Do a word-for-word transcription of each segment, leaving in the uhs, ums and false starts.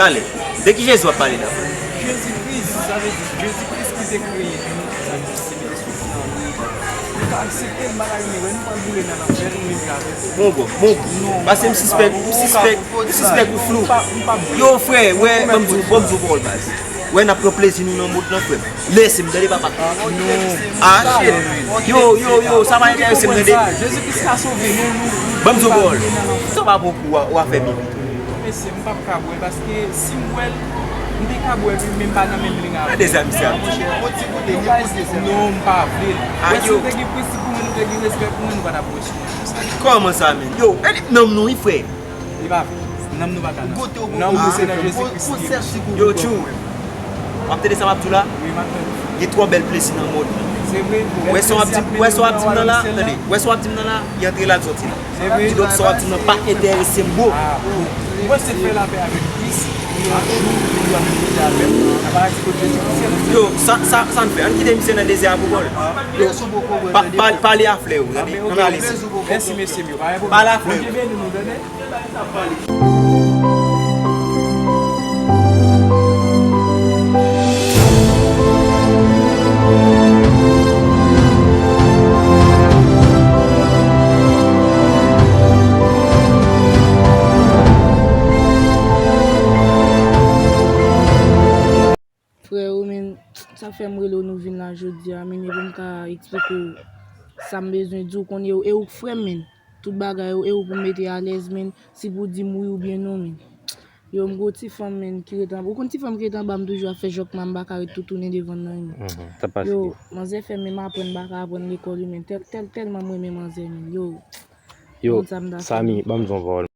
Pale. De ki Jezi w ap pale la? Jezi Kris, sa vle di Jezi Kris ki te kreye nou, sa vle di se Mèt soti nan nou. Nou ka aksepte l, bagay nou wè nou pral boule nan lanfè, nou menm ki avè l. Bon, bon, bon. Paske m sispèk, m sispèk, m sispèk ou flou. Yo, frè, wè, ban m di w, ban m di w pawòl baz. Wè, n ap pran plezi nou nan mond lan, frè m. Lese m, tande papa. Ah, shit. Yo, yo, yo, sa pa enterese m, tande. Jezi Kris ka sove nou, nou, nou. Ban m di w pawòl. Sa pa bon pou w, w a fè pipi. Mesye, m p ap ka bwè, paske si m bwè l, m te ka bwè tou, men m pa nan menm liy avè l. Gade zam sa. Non, m pa vle l. Wè, si nou te gen prensip pou mwen, nou te gen respè pou mwen, nou pa t ap bwè sou mwen konsa. Kòman sa, menm? Yo, gade nanm nou, wi, frè. Li pa vle. Nanm nou pa ka nan. Nanm nou se nan Jezi Kris li ye. Yo, tchou. W ap tande sa m ap di w la? Wi, m ap tande. Gen twò bèl plezi nan mond lan. Se vre. Wè sa w ap di, wè sa w ap di m nan la, tande. Wè sa w ap di m nan la, li antre la, li soti la. Se vre. Kidonk, sa w ap di m nan pa enterese m, bro. Ah, oh. Mwen se fè lapè avèk Kris, pou yon jou, pou yon jou avèk Jezi. Nan paradi kote Jezi Kris ye. Yo, sa, sa, sa n fè? Ann kite misye nan dezè a pou kò l. Yo, pa, pa, pale a flè yo, tande. Ann ale. Mèsi, mesye m yo. Pa gen pwoblèm. Pale a flè yo. Bondye beni nou, tande. Frè yo, men, sa k fè m rele w, nou vin la jodi a, men, e pou m ka eksplike w sa m bezwen di w, konnen, e ou k frè m, men. Tout bagay, e ou pou m mete alèz, men, si pou di m wi oubyen non, men. Yo, m gon ti fanm, men, ki ret anba. Ou konn ti fanm ki ret anba m toujou ap fè jòk, m pa ka ret tou tounen devan l nan, men. Mhm. Sa pase. Yo, manzè fè m menm aprann m pa ka aprann lekòl, wi, men, tèl, tèl, tèlman m renmen manzè, men. Yo, Yo, Samy, ban m di w yon pawòl.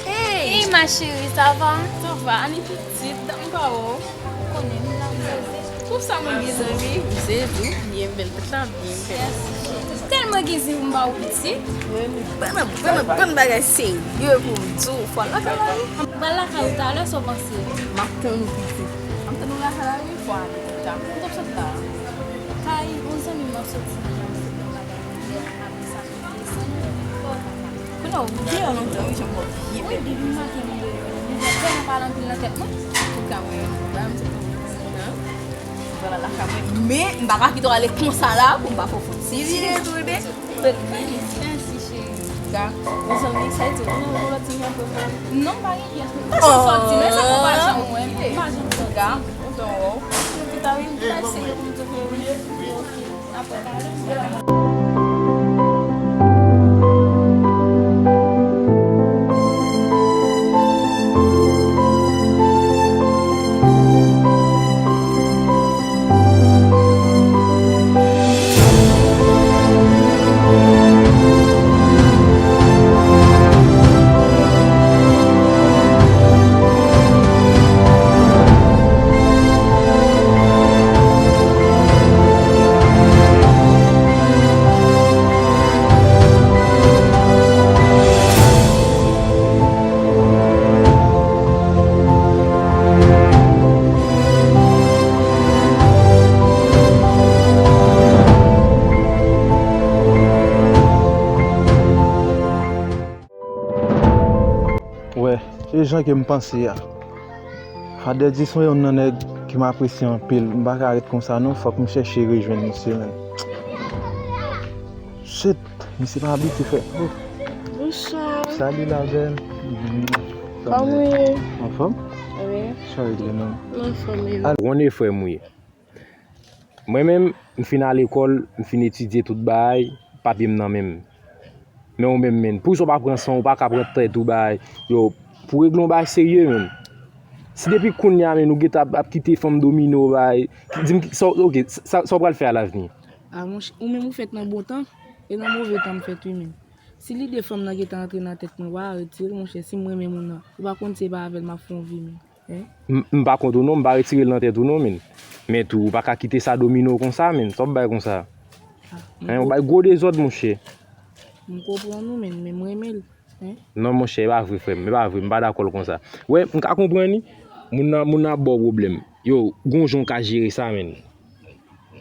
Hey, ma chérie, ça va? Ça va, Annie pitit, dan m pa wè w. Ou konnen, m la poze. Pou sa mwen gen zanmi, m sezi, byen bèl tèt la, byen bèl. Tèlman gen zanmi pou m ba ou pitit. Ban, ban, ban, ban bagay serye pou m di w, fò lakay la wi. M pral lakay ou talè, sa w panse? M ap tann ou pitit. M ap tann ou lakay la wi, fò ale pita. Ou t ap sot la? Kay yon zanmi m ap soti deja, m se yon bagay. Kounye a, ou deyò lontan, wi, jan w ap vye bèl. Wi, depi maten m deyò. M vrèman pale anpil nan tèt mwen. Tout ka mwen, m se pou mwen. Vwala, lakay mwen. Men, m pa ka kite w ale konsa la, pou m pa fè w fon ti vire tou, bebe. Mèsi, cheri. Ga, mezanmi, sa e di, ou gen yon lòt ti nèg pou mwen? Non, m pa gen pyès. Ou sòti, men se pou pa janm wè m. M pa janm sòti. Ga, kontan wè w. Ou konn ki ta wi, m ta eseye pou m te fè wi. Ok. Wè, e jan ke m panse a. Father G se yonn nan nèg ke m apresye anpil. M pa ka ret konsa non, fòk m chèche rejwenn misye menm. Shit, misye pa abitye fè. Oh. Bonswa. Salut la belle. Kòman w ye? Anfòm? Wi. Sa rete menm? M anfòm, wi. Ou konnen frè m wi. Mwen menm, m fin al lekòl, m fin etidye tout bagay, papye m nan men m. Men ou menm, menm, poukisa w pa pran san w, ou pa ka pran tèt ou, bagay? Yo, pou regle yon bagay serye, menm. Si depi kounye a, menm, ou gentan ap, ap kite fanm domine w, bagay, di m ki, sa, ok, sa, sa w pral fè alavni? A, monchè, ou menm ou fèt nan bon tan, e nan move tan m fèt, wi, menm. Si lide fanm nan gentan antre nan tèt mwen, w a retire l, monchè, si m renmen moun nan, ou pa konn se pa avè l m ap fè yon vi, menm. M, m pa kont ou non, m pa retire l nan tèt ou non, menm. Men tou, ou pa ka kite sa domine w konsa, menm. Sa w ap bay konsa? Hein, ou bay gwo dezòd, monchè. M konprann ou, men, men m renmen l. Hein? Non, monchè, e pa vre, frè m. E pa vre, m pa dakò l konsa. Wè, m ka konprann li. Moun nan, moun nan ap ba w pwoblèm. Yo, gon jan w ka jere sa, menn.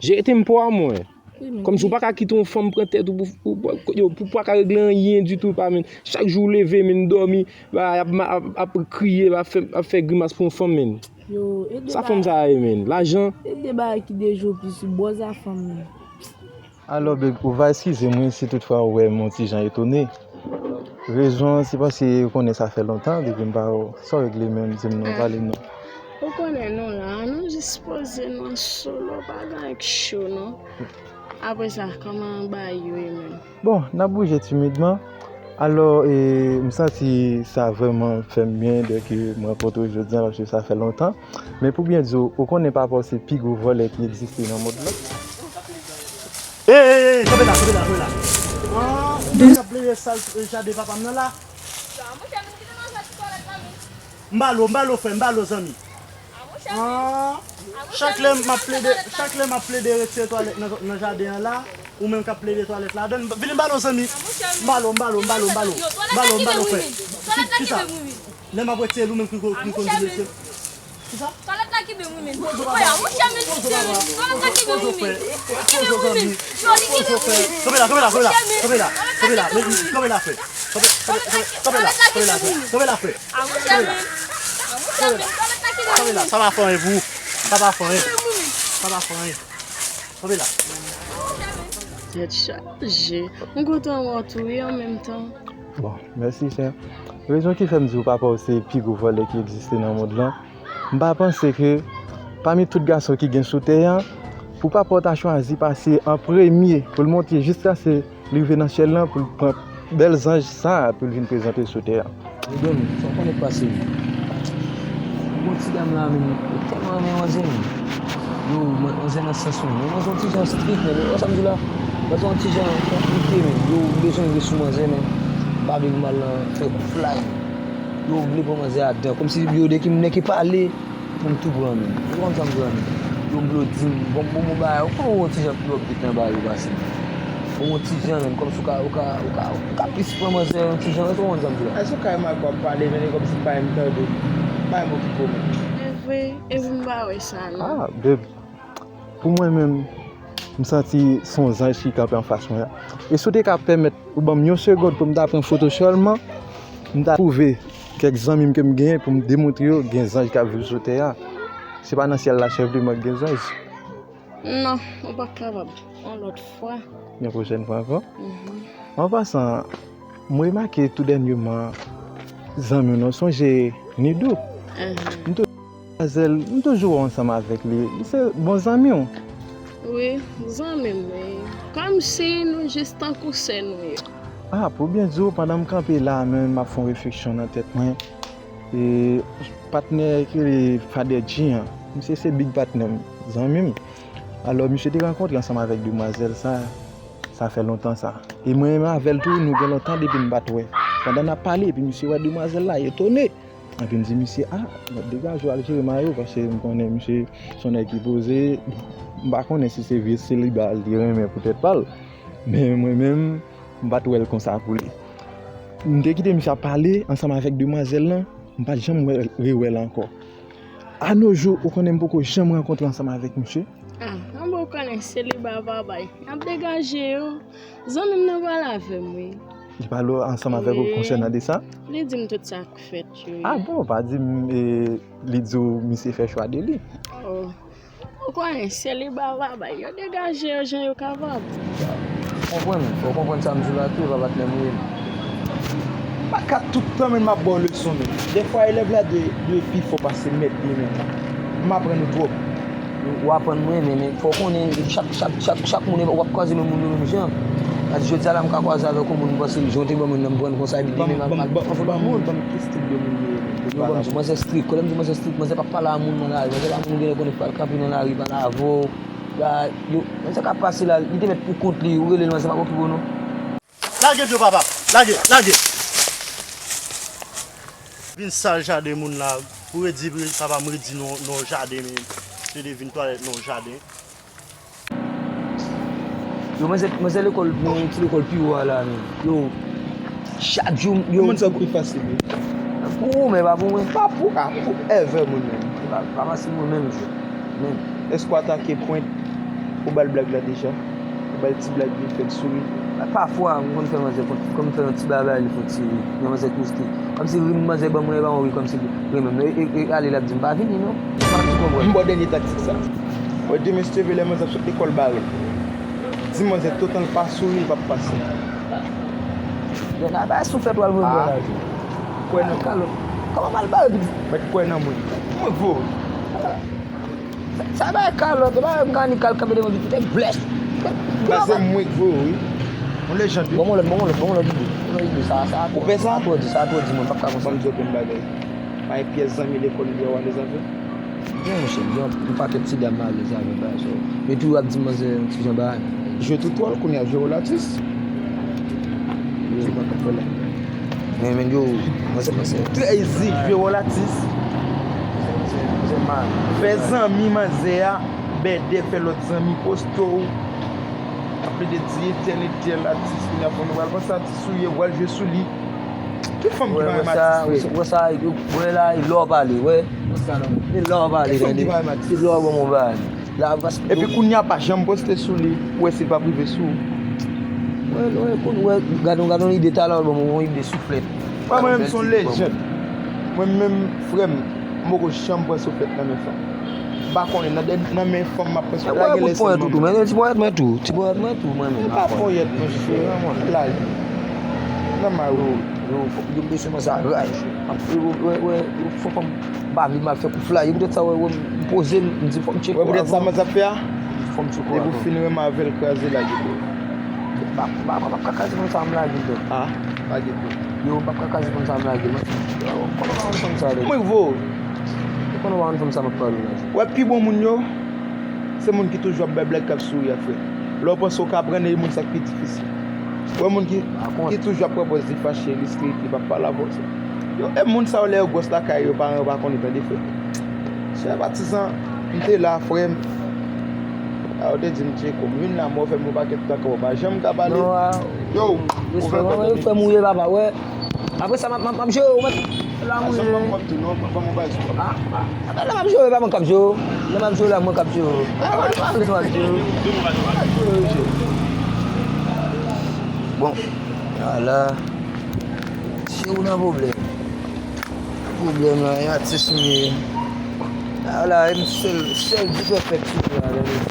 Jere tenpo a, mwen. Wi, men. Kòmsi w pa ka kite yon fanm pran tèt ou pou, pou, pou, yo, pou pa ka regle anyen ditou, pa, menn. Chak jou w leve, menn, dòmi, ba, ap, ap, ap kriye, ap fè, ap fè grimas pou yon fanm, menn. Yo, e de Sa fanm bagay, sa ye, menn. Lajan. E de bagay ki deje w plis, bòz a fanm, menn. Alò, babe, ou va eskize mwen si toutfwa ou wè m yon ti jan etone. Rezon an, se paske ou konnen sa fè lontan depi m pa wè w. Sa w regle menm, di m non, pale m non. Ou konnen nou la, nou jis poze nou an solo, pa gen anyen k cho non. Apre sa, kòman bagay yo ye menm? Bon, n ap bouje timidman. Alò, e, m santi sa vrèman fè m byen dèke m rankontre w jodi a, paske sa fè lontan. Men pou byen di w, ou konnen papa w se pi gwo vòlè ki egziste nan mond lan. Ey, ey, ey, kanpe la, kanpe la, kanpe la. Ah, ou menm k ap plede sal, eh, jaden papa m nan la? M ba l ou, m ba l ou, frè, m ba l ou, zanmi. Ah, chak lè m ap plede, chak lè m ap plede retire twalèt nan, nan jaden an la, ou menm k ap plede twalèt ladann, vini m ba l ou, zanmi. M ba l ou, m ba l ou, m ba l ou, m ba l ou. M ba l ou, m ba l ou, frè. Ki, kisa? Lè m ap retire l, ou menm ki ko-, ki konn vin retire l. Kisa? Twalèt la kenbe m wi, men. Poze w, papa. Poze w, papa. Poze w, zanmi. Poze w, frè. Poze w, frè. Poze w, zanmi. Kanpe la, kanpe la, kanpe la. Kanpe la. Kanpe la. Kanpe la, frè. Kanpe, kanpe, kanpe, kanpe la. Kanpe la, frè. Kanpe la. Kanpe la. Sa pa fè anyen pou ou. Sa pa fè anyen. Sa pa fè anyen. Kanpe la. Tèt chaje. M kontan wè w tou wi an menm tan. Bon, mèsi, sè. Rezon ki fè m di w papa w se pi gwo vòlè ki egziste nan mond lan, m pa panse ke pami tout gason ki gen sou tè a, pou papa w ta chwazi pase an premye pou l monte jiskaske li rive nan syèl lan, pou l pran bèl zanj sa a, pou l vin prezante l sou tè a. Yo dòmi, sa w konnen k pase wi. Gon ti dam la menm, yo tèlman renmen manzè menm. Yo, man-, manzè nan sans menm. Yo, manzè yon ti jan strik menm. Yo, wè sa m di w la? Manzè yon ti jan konplike menm. Yo bezwen rive sou manzè menm. M pa vle pou m al nan fè kou flay. Yo vle pran manzè adan. Kòmsi yo de ki m nèk ki pale. Pou m tou pran menm. Ou konn sa m pran menm. Yo m vle w di m, bon, bon, bon, bagay, ou konn yon ti jan pli wòp vit nan bagay yo pase m. Bon, yon ti jan menm, kòmsi w ka, ou ka, ou ka, ou ka plis pran manzè yon ti jan, ou konn sa m di la. Èske w ka remak w ap pale, men e kòmsi m pa menm tande w. Pa menm okipe w menm. E vre, e vre m pa wè sa, non. Ah, babe, pou mwen menm, m santi se yon zanj ki kanpe anfas mwen an. E si w te ka pèmèt ou ban m yon segond pou m ta pran foto sèlman, m ta twouve kèk zanmi m ke m genyen pou m demontre yo gen zanj k ap viv sou tè a. Se pa nan syèl la sèlman k gen zanj. Non, ou p ap kapab. Yon lòt fwa. Yon pwochèn fwa ankò. Mhm. An pasan, mwen remake tou dènyèman zanmi w nan, sonje Nidou. Mhm. M toujou, m toujou wè w ansanm avèk li. Li se bon zanmi w. Wi, zanmi m, wi. Kòmsi nou jis tankou sè nou ye. Ah, pou byen di w, pandan m kanpe la, menm m ap fè yon refleksyon nan tèt mwen. E patnè ki rele Father G an, misye se big patnè m, zanmi m. Alò, misye te rankontre ansanm avèk demwazèl sa, sa fè lontan sa. E mwen menm avè l tou, nou gen lontan depi n pa t wè. Pandan n ap pale, epi misye wè demwazèl la, etone. Epi m di misye, ah, mèt degaje w al jere mayo, paske m konnen misye se yon nèg ki poze. M pa konnen si se vye seliba l te renmen pou tèt pa l. Men mwen menm, m pa t wè l konsa pou li. M te kite misye ap pale ansanm avèk demwazèl lan, m pa t janm wè, rewè l ankò. A no jou, ou konnen m poko janm rankontre ansanm avèk misye. Ah, anben ou konnen seliba pa bay. N ap degaje yo. Zanmi m nan pale avè m, wi. Li pale ansanm avèk ou konsènan de sa? Li di m tout sa k fèt yo. Ah bon, pa di m, e, li di w misye fè chwa de li. Oh. Ou konnen, seliba pa bay. Yo degaje yo jan yo kapab. Konprann, fò w konprann sa m di w la tou, e pa patnè m ou ye. M pa ka tout tan, men m ap ba w leson, men. Dèfwa, elèv la dwe, dwe pi fò pase mèt li, men. M aprann ou twòp. Ou aprann mwen, men, men fò w konnen, chak, chak, chak, chak moun, w ap kwaze menm moun yo menm jan. Sa di, jodi a la, m ka kwaze avèk yon moun, m panse jan w te ban moun nan, m pran l konsa, epi demen, m ap, m ap, m ap fè l pa moun. Ban m ki stil de moun yo ye, men. Yo ban m di, manzè strik. Lè m di manzè strik, manzè p ap pale a moun nan lari. Manzè pa moun genlè konnen k pral kanpe nan lari, pale avè w. Yo, manzè k ap pase la, li te mèt pou kont li, ou rele l, manzè p ap okipe w, non. Lage pye w, papa. Lage, lage. Vin sal jaden moun la. Pou redi, papa m redi nan, nan jaden, men. Se de vin twalèt nan jaden. Yo, manzè, manzè lekòl, men ti lekòl pi wo a la, men. Yo, chak jou, yo. Moun sa pi fasil, wi. Pou ou, men pa pou mwen. Pa pou, a, pou ever moun menm. Pa, pa fasil mwen menm, menm. Èske w atake pwent pou ba l blag la deja? Ou ba l ti blag li fè l souri? Pafwa, mwen konn fè manzè, konn, konn fè yon ti bagay li fè l ti ri. Men manzè tou ri. Kòmsi ri manzè ban mwen, e pa yon ri kòmsi ri menm. E, e, e ale l ap di m pa vini, non. M pa ti konprann. M ba w dènye taktik sa. Wè, demen si Dye vle, lè manzè ap sot lekòl bare l. Di manzè totan l pa souri, l p ap pase. Lè la bay souflèt w al voye bò la. Kwè nan kalòt. Kòman m al bare pitit? Mèt kwè nan mwen. Mwen vo. Sa bay kalòt, e pa m ka ni kal kanpe devan pitit e blès. Manzè mwen k vo wi. Yon lejand wi. Bon, mwen lòt, bon, mwen lòt, bon, mwen lòt ide. Bon, lòt ide, sa, sa. Ou pè sa? Sa twò di, sa twò di, mwen p ap ka konsa. Ban m di w yon bagay. Pa gen pyès zanmi lekòl li a w alèz avè l. Gen, monchè, gen yon pakèt ti dam m alèz avè l, bagay sa yo. Men tou, yo ap di manzè yon ti jan bagay. Jwe tou twòl kounye a, jwe wòl atis. Yo, mwen k ap fè la. Men, men, yo, manzè, manzè. Trèzi, jwe wòl atis. Manzè, manzè mal. Fè zanmi manzè a, bèdè, fè lòt zanmi, poste w. Ap plede di etèl, etèl, atis, kounye a fò nou pral panse atis ou ye, ou pral jwe sou li. Ki fanm ki pa renmen atis, frè? Wè sa, wè la, e lè w pale, wè. E lè w pale, tande. E lè w ban mwen pale. La, paske. Epi kounye a pa janm poste sou li, pou wè si l p ap rive sou ou. Wè, wè, kounye, wè, gade, gade yon ide talè, w ban mwen yon ide souflèt. Wè, mwen menm, se yon lejand. Mwen menm, frè m, m poko janm pran souflèt nan men fanm. M pa konnen, nan, nan men fanm m ap pran souflèt la, gen lè se manman. Ti ponyèt mwen tou, ti ponyèt mwen tou, mwen menm. E pa ponyèt, monchè, lage. Nan may ou. Yo, yo, yo bezwen mwen sa raj. Yo, yo, yo, yo, fò, fò m pa vle m al fè kou fla. Yo poutèt sa, wè, wè, m poze m, m di fò m tcheke avan. Wè poutèt sa manzè ap fè a? Fò m tcheke avan. Depi w fin renmen avè l, kraze lage tou. M pa, m pa, m pa ka kraze fanm sa m lage l tou. A, lage tou. Yo, m p ap ka kraze fanm sa m lage l. Konnen w pa konn fanm sa, wi. Mwen vo. Konnen w pa konn fanm sa m ap pale w la. Wè pi bon moun yo, se moun ki toujou ap bay blag k ap souri a, frè. Lè w panse w ka aprann, e moun sa k pi difisil. Wè moun ki, ki toujou ap pran pòz li fache, li strik, li p ap pale avè w. Yo, e moun sa yo lè yo gwòs lakay yo, paran yo pa konnen tande frè. Chè patizan, m te la, frè m. A, yo te di m tcheke w. M vin la, mwen fè m yon pakèt kaka, w pa janm ka pale. Yo, ou fè kòtane. Frè m ou ye, papa, wè. Apre sa, m ap, m ap, m ap jere w, mèt. La, mwen. Sa m ap tou non, ban m yon bagay sou kòb. A, a, lè m ap jere w, e pa mwen k ap jere w. Lè m ap jere w la, mwen k ap jere w. A, mwen pa bezwen ap jere w. Bon, ala. Si ou nan pwoblèm. Pwoblèm la, e atis m ye. Ala, e m sèl, sèl di pèpèt sou la, lè m ese.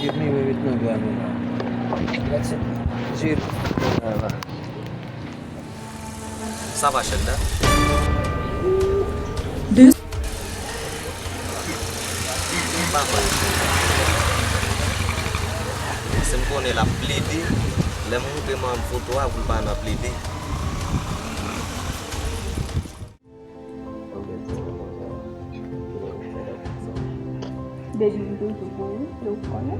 Epi mwen met nan gra nou la. That's it. Jere. Ala. Sa va, Shelda? De. M pa kwè yo. Paske m konnen l ap plede. Lè m montre manman m foto a, pou l pa nan plede. Baby, m toujou pou ou, e ou konnen.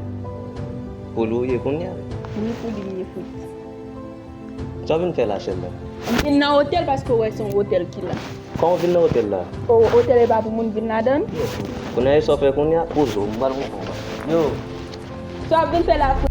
Pou li w ye kounye a? Wi, pou li m ye, Fritz. Sa w vin fè la, Shelda? M vin nan otèl paske w wè se yon otèl ki la. Kòman w vin nan otèl la? O, otèl e pa pou moun vin ladan l? Kounye a, e sa w fè kounye a? Poze w, m pral montre w. Yo. Sa w ap vin fè la, Fritz?